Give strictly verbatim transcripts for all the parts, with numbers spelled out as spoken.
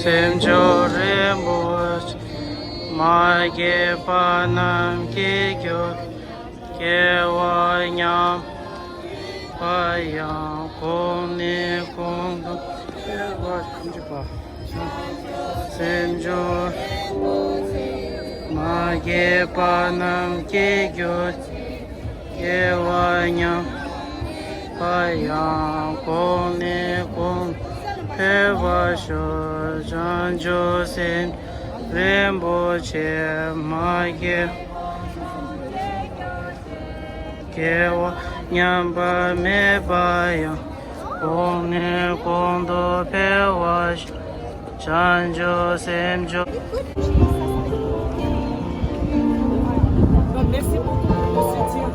སེམས་མཆོག་རིན་པོ་ཆེ། མ་སྐྱེས་པ་རྣམས་སྐྱེ་གྱུར། སྐྱེ་བ་མྱ་ངན་པ་ཡང་གོང་ནས་གོང་དུ་འཕེལ་བར་ཤོག། སེམས་མཆོག་མ་སྐྱེས་པ་རྣམས་སྐྱེ་གྱུར། སྐྱེ་བ་མྱ་ངན་པ་ཡང་གོང་ནས་གོང་དུ་འཕེལ་བར་ཤོག། བྱང་ཆུབ་སེམས་རིན་པོ་ཆེ། མ་སྐྱེས། སྐྱེ་བ་ཉམས་པ་མེད་པ་ཡང་། གོང་ནས་གོང་དུ་འཕེལ་བར་ཤོག། བྱང་ཆུབ་སེམས་མཆོག Merci beaucoup pour le soutien.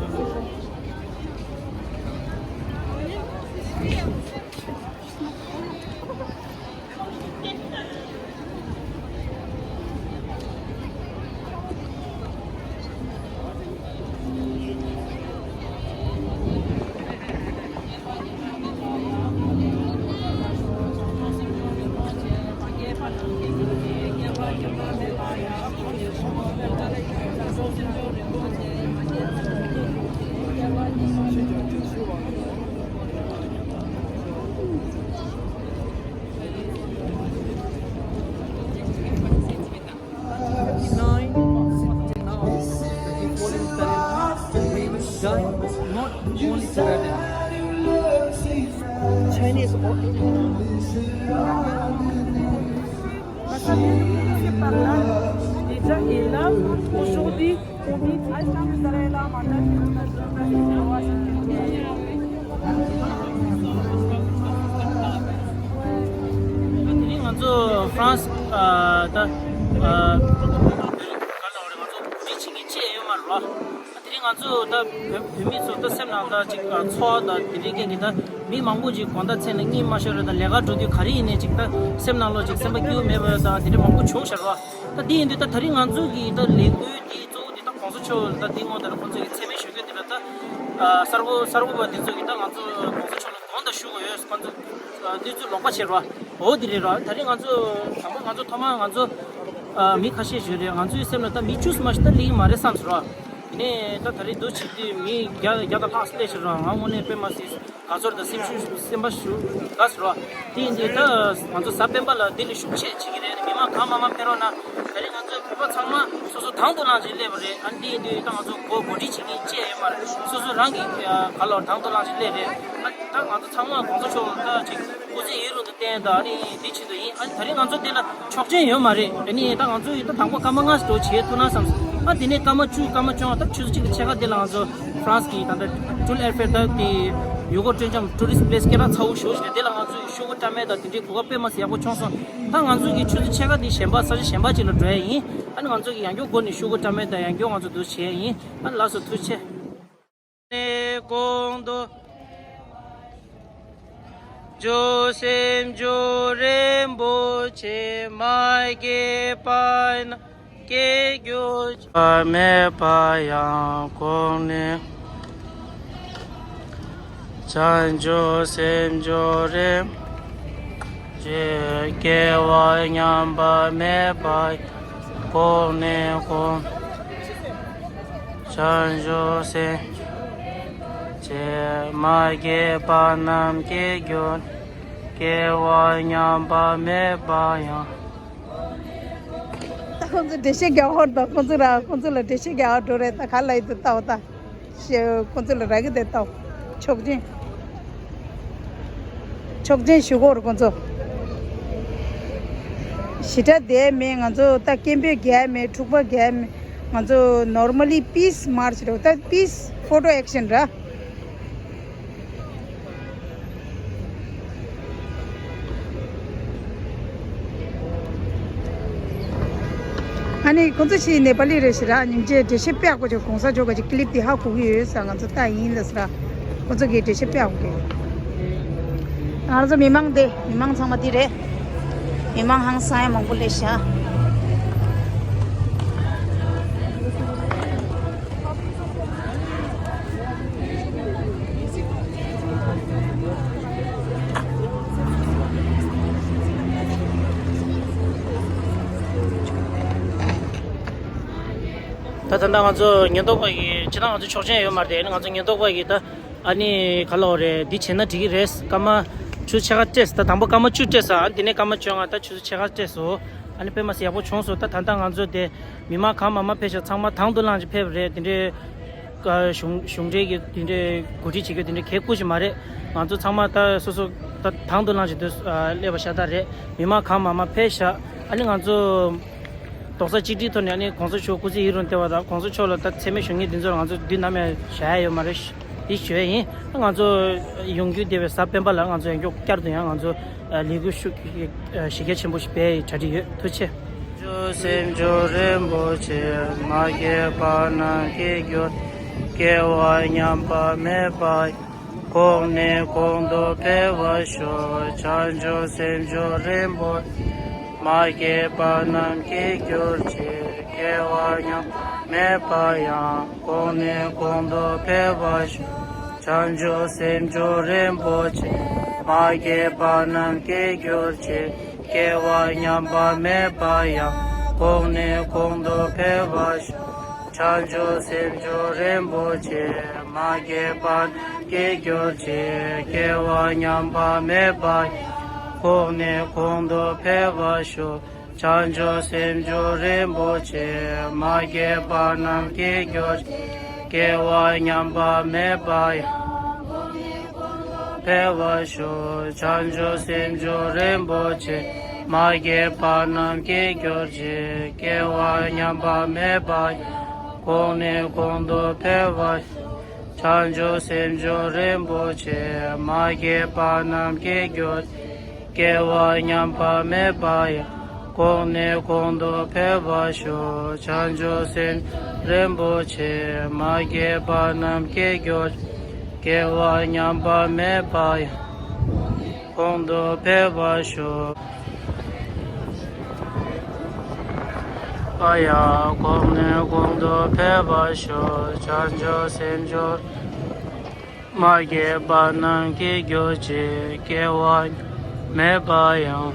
Nine, sixty-nine, Chinese or Indian. Déjà, et là, aujourd'hui, on vit དེ་རིང་ང་ཚོ་ཧྥ་རན་སི་ཨ་ད་ཨ་བོད་རིགས་ག་ལ་བ་རེད། ང་ཚོ་གོ་སྒྲིག་བྱེད་མཁན་ཅི་ཡང་ཡོད་མ་རེད་བ། དེ་རིང་ང་ཚོ་ད་བོད་བོད་མི་ཚོ་ད་སེམས་ནང་ད་ཅིག་ཚོར་བ་དང་དེ་འདྲའི་སྐད་ཀྱི་ད་མི་མང་པོ་ཅིག་དགོང་དག་མཚན་ལ་གཉིད་མ་ཤོར་རེད། ད་ལས་ཀ་འགྲོ་དུས་ག་རེ་ཡིན་ནའི་ཅིག་ད་སེམས་ནང་ལོགས་ཅིག་སེམས་པ་སྐྱིད་པོ་མེད་པ་དང་དེ་འདྲ་མང་པོ་བྱུང་ཤག་རེད་བ། ད་འདི་ཡིན་དུས་ད་དེ་རིང་ང་ཚོ་གི་ད་ལས་འགུལ་འདི་གཙོ་བོ་འདི་ད་གོང་ས་མཆོག་ད་འདི་སྔོན་ད་ལ་ཁོང་ཚོ་གི་མཚན་སྨད་ཞུ་རྒྱུ་འདི་ལ་ད་གསར་འགོད་གསར་འགོད་པ་འདི་ཚོ་གི་ད་ང་ཚོ་གོང་ས་མཆོག་ལ་དགོངས་དག་ཞུ་དགོས་ཡོད། ཁོང་ཚོ་ཨ་དུས་ཚོད་ལོག་པ་བྱེད་རོགས། འོ་འདི་རེད་རོགས། ད་རིང་ང་ཚོ་དང་པོ་ང་ཚོ་ཐོག་མར་ང་ཚོ་ཨ་མི་ཁ་ཤས་ཞིག་རེད། ང་ཚོའི་སེམས་ལ་ད་མི་བཅུ་ཙམ་ཞིག་ད་སླེབས་ཀྱི་མ་རེད་བསམ་སོང་རོགས། དེ་ནས་ད་ད་རེས་འདུག་བྱེད་དུས་མི་བརྒྱ་བརྒྱ་དང་ལྷག་སླེབས་ཤག་རོགས། ང་དངོས་གནས་དཔེ་མ་སྲིད་དགའ་ཚོར་དང་སེམས་ཤུགས་སེམས་པ་ཞུ་དགའ་སོང་རོགས། དེ་ཡིན་དུས་ད་ང་ཚོ་གཟའ་སྤེན་པ་ལ་འདི་ལ་ཤུགས་ཆེ་བྱེད་ཀྱི་རེད། མི་མང་གང་མང་མང་ཕེབས་རོགས་གནང་། ད་རིང་ང་ཚོ་བོད་པ་ཚང་མ་སོ་སོ་དང་དུ་བླངས་བྱས་སླེབས་པ་རེད། ཨ་འདི་ཡིན་དུས་ད་ང་ཚོ་གོ་གོ་སྒྲིག་བྱེད་མཁན་ཅི་ཡང་ཡོད་མ་རེད། སོ་སོ་རང་གི་ག་ལ་དང་དུ་བླངས་བྱས་སླེབས་རེད། ཨ་ད་ང་ཚོ་ཚང་མ་གོང་ས་མཆོག་ལ་ད་ཅིག་སྐུ་ཚེ་ཡུན་རིང་དུ་བརྟན་དང་ཨ་ནི་འདི་ཆེད་དུ་ཡིན། ཨ་ནི་ད་རིང་ང་ཚོ་འདི་ལ་ཆོག་མཆན་ཡོད་མ་རེད། ཨ་ནི་ད་ང་ཚོ་ཡིན་ད་དང་པོ་སྐར་མ་ལྔ་ཙམ་བྱེད་ཐུབ་ན་བསམ་སོང་། ཨ་དེ་ནས་སྐར་མ་བཅུ་སྐར་མ་བཅོ་ལྔ་ད་ཆུ་ཚོད་གཅིག་གི་ཕྱེད་ཀ་འདི་ལ་ང་ཚོ་ཧྥ་རན་སི་གི་ད་ལྟ་ཀྲུལ་ཨེ་ཧྥེལ་ད་དེ་ཡུལ་སྐོར་སྤྲོ་འཆམ་ཊུ་རི་སི་པི་ལེ་སི་སྐད་གྲགས་ཚ་བོ་ཞེ་པོ་ཞིག་རེད། འདི་ལ་ང་ཚོ་ཤོག་གུ་བཀྲམ་མེད་དང་དེ་འདྲའི་གོ་སྐབས་དཔེ་མ་སྲིད་ཡག་པོ་བྱུང་སོང་། ད་ང་ཚོ་གི་ཆུ་ཚོད་ཕྱེད་ཀ་འདི་གཞན་པ་ས་ཆ་གཞན་པ་ཅིག་ལ་འགྲོ་ཡ་ཡིན། ཨ་ནི་ང་ཚོ་གི་ཡང་སྐྱར་སྒོ་ནས་ཤོག་གུ་བཀྲམ་མེད་དང་ཡང་སྐྱར་ང་ཚོ་འདུག་བྱས་ཡིན། ཨ་ནི་ལགས་སོ་ཐུགས་རྗེ་ཆེ། ནས་གོང་དུ། བྱང་ཆུབ་སེམས་མཆོག་རིན་པོ་ཆེ། མ་སྐྱེས་པ་རྣམས་ སྐྱེ་འགྱུར་བ་མེད་པ་ཡང་གོང་ནས། བྱང་ཆུབ་སེམས་མཆོག་རིན་པོ་ཆེ། སྐྱེ་བ་ཉམས་པ་མེད་པ་གོང་ནས་གོང་། བྱང་ཆུབ་སེམས་ཆེ། མ་སྐྱེས་པ་རྣམས་སྐྱེ་འགྱུར། སྐྱེ་བ་ཉམས་པ་མེད་པ་ཡང་། ད་ཁོང་ཚོ་འགྲེལ་བཤད་རྒྱག་ཧོར་དང་ཁོང་ཚོ་ར་ཁོང་ཚོ་ལ་འགྲེལ་བཤད་རྒྱག་ཧོར་འགྲོ་རེད། ད་ག་ལ་ཡིན་དུ་ལྟ་བ་ད་ཤེ་ཁོང་ཚོ་ལ་ར་གི་དེ་ལྟ་བ་ཆོག་མཆན་ཆོག་མཆན་ཞུ་གོ་ར་ཁོང་ཚོ་ཞི་དྲག་དེ་མེད། ང་ཚོ་ད་སྐད་འབོད་རྒྱག་མེད། འཁྲུག་པ་རྒྱག་མེད། ང་ཚོ་normally peace march རེད། ད་peace photo action ར། ཨ་ནི་ཁོང་ཚོ་ཞིག་ནེ་པ་ལི་རེད་ཤག་ར། སྙིང་རྗེ་འགྲེལ་བཤད་དཔེ་ཡག་པོ་བྱས། གོང་ས་མཆོག་གི་ཅིག་ཀི་ལིབ་དེ་ཧ་གོ་གི་ཡོད་ས། ང་ཚོ་ལྟ་ཡིན་ལ་ས་ར། ཁོང་ཚོ་གིས་འགྲེལ་བཤད་དཔེ་ཡག་པོ་བྱས། ང་ཚོ་མི་མང་དེ་མི་མང་ཚང་མ་དེ་རེད། མི་མང་ཧང་སང་ཡ་མང་པོ་སླེབས་ཤག་ད་ད་ལྟ་ང་ཚོ་ཉེན་རྟོག་པ་གིས་ཅི་ད་ང་ཚོ་ཆོག་མཆན་ཡོད་མ་རེད། ང་ཚོ་ཉེན་རྟོག་པ་གིས་ད་ཨ་ནི་ག་ལ་འོ་རེད། འདི་བྱས་ན་འགྲིག་གི་རེད། སྐར་མ་ཆུ་ཚོད་ཕྱེད་ཀ་སྤྲད། ད་དང་པོ་སྐར་མ་བཅུ་སྤྲད་ས། ཨ་ནི་དེ་ནས་སྐར་མ་བཅོ་ལྔ། ད་ཆུ་ཚོད་ཕྱེད་ཀ་སྤྲད་སོང་། ཨ་ནི་དཔེ་མ་སྲིད་ཡག་པོ་བྱུང་སོང་། ད་ད་ལྟ་ང་ཚོ་དེ་མི་མང་གང་མང་མང་ཕེབས་ཤག་ཚང་མ་དང་དུ་བླངས་ཀྱིས་ཕེབས་རེད། དེ་འདྲའི་ཀ་གཞུང་གཞུང་འབྲེལ་གྱི་དེ་འདྲའི་འགོ་ཁྲིད་བྱེད་རྒྱུ་དེ་འདྲའི་གལ་ཁུ་ཞིག་མ་རེད། ང་ཚོ་ཚང་མ་ད་སོ་སོ་ད་དང་དུ་བླངས་ཀྱིས་འདུག་ཨ་སླེབས་པ་ཤ་སྟག་རེད། མི་མང་གང་མང་མང་ཕེབས་ཤག་ཨ་ནི་ང་ཚོ་རྡོག་རྩ་གཅིག་སྒྲིལ་ཐོག་ནས་ཨ་ནི་གོང་ས་མཆོག་སྐུ་ཚེ་ཡུན་རིང་བརྟན་པ་དང་། གོང་ས་མཆོག་ལ་ད་མཚན་སྨད་ཞུ་མཁན་འདི་ཚོ་ལ་ང་ཚོ་དུས་ནམ་ཡང་བཞག་ཡ་ཡོད་མ་རེད། འདི་ཞུ་ཡ་ཡིན། ང་ཚོ་ཡོང་རྒྱུ་འདས་པའི་གཟའ་སྤེན་པ་ལ་ང་ཚོ་ཡང་བསྐྱར་དུ་ཡང་ང་ཚོ་ལས་འགུལ་ཤུགས་གཞི་རྒྱ་ཆེན་པོ་ཞིག་སྤེལ་ཡའི་གྲ་སྒྲིག་ཡོད། ཐུགས་རྗེ་ཆེ། བྱང་ཆུབ་སེམས་མཆོག་རིན་པོ་ཆེ། མ་སྐྱེས་པ་རྣམས་སྐྱེ་འགྱུར། སྐྱེ་བ་ཉམས་པ་མེད་པ་གོང་ནས་གོང་དུ་འཕེལ་བར་ཤོག་བྱང་ཆུབ་སེམས་མཆོག་རིན་པོ་ཆེ། མ་སྐྱེས་པ་རྣམས་སྐྱེ་འགྱུར་ཅིག་སྐྱེ་བ་ཉམས་པ་མེད་པ་ཡང་གོང་ནས་གོང་དུ་འཕེལ་བར་ཤོག་བྱང་ཆུབ་སེམས་མཆོག་རིན་པོ་ཆེ། མ་སྐྱེས་པ་རྣམས་སྐྱེ་འགྱུར་ཅིག་སྐྱེ་བ་ཉམས་པ་མེད་པ་ཡང་གོང་ནས་གོང་དུ་འཕེལ་བར་ཤོག་བྱང་ཆུབ་སེམས་མཆོག་རིན་པོ་ཆེ། མ་སྐྱེས་པ་རྣམས་སྐྱེ་འགྱུར་ཅིག་སྐྱེ་བ་ཉམས་པ་མེད་པ་ཡང་གོང་ནས་གོང་དུ་འཕེལ་བར་ཤོག་བྱང་ཆུབ་སེམས་མཆོག་རིན་པོ་ཆེ། མ་སྐྱེས་པ་རྣམས་སྐྱེ་འགྱུར་ཅིག་སྐྱེ་བ་ཉམས་པ་མེད་པ་ཡང་འཕེལ་བར་ཤོག་བྱང་ཆུབ་སེམས་མཆོག་རིན་པོ་ཆེ། མ་སྐྱེས་པ་རྣམས་སྐྱེ་འགྱུར་ཅིག་སྐྱེ་བ་ཉམས་པ་མེད་པ་ཡང་གོང་ནས་གོང་དུ་འཕེལ་བར་ཤོག་བྱང་ཆུབ་སེམས་མཆོག་རིན་པོ་ཆེ། མ་སྐྱེས་པ་རྣམས་སྐྱེ་འགྱུར་ཅིག་སྐྱེ་བ་ཉམས་པ་མེད་པ་ཡང་གོང་ནས་གོང་དུ་འཕེལ་བར་ཤོག་བྱང་ཆུབ་སེམས་རིན་པོ་ཆེ། མ་སྐྱེས་པ་རྣམས་སྐྱེ་འགྱུར་ཅིག་སྐྱེ་བ་ཉམས་པ་མེད་པ་ཡང་གོང་དུ་འཕེལ་བར་ཤོག་ཨ་ཡ་གོང་ནས་གོང་དུ་འཕེལ་བར་ཤོག་བྱང་ཆུབ་སེམས་མཆོག་མ་སྐྱེས་པ་རྣམས་སྐྱེ་འགྱུར་ཅིག་སྐྱེ་བ་མེད་པ་ཡང་།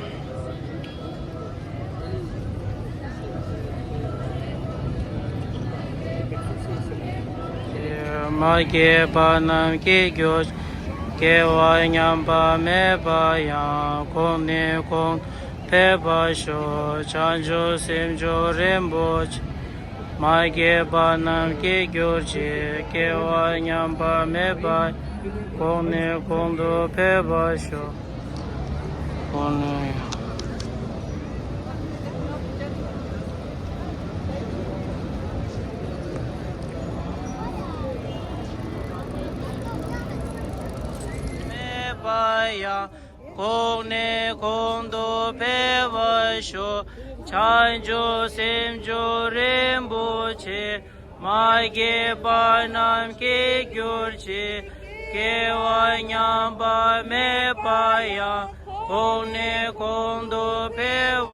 མ་སྐྱེས་པ་རྣམས་སྐྱེ་འགྱུར་ཅིག་སྐྱེ་བ་ཉམས་པ་མེད་པ་ཡང་གོང་ནས་གོང་འཕེལ་བར་ཤོག་བྱང་ཆུབ་སེམས་མཆོག་རིན་པོ་ཆེ། མ་སྐྱེས་པ་རྣམས་སྐྱེ་འགྱུར་ཅིག་སྐྱེ་བ་ཉམས་པ་མེད་པ་གོང་ནས་གོང་དུ་འཕེལ་བར་ཤོག་གོང་ནས། མེད་པ་ཡང་། གོང་ནས་གོང་དུ་འཕེལ་བར་ཤོག་བྱང་ཆུབ་སེམས་མཆོག་རིན་པོ་ཆེ། མ་སྐྱེས་པ་རྣམས་སྐྱེ་འགྱུར་ཅིག་སྐྱེ་བ་ཉམས་པ་མེད་པ་ཡང་གོང་ནས་གོང་དུ་འཕེལ།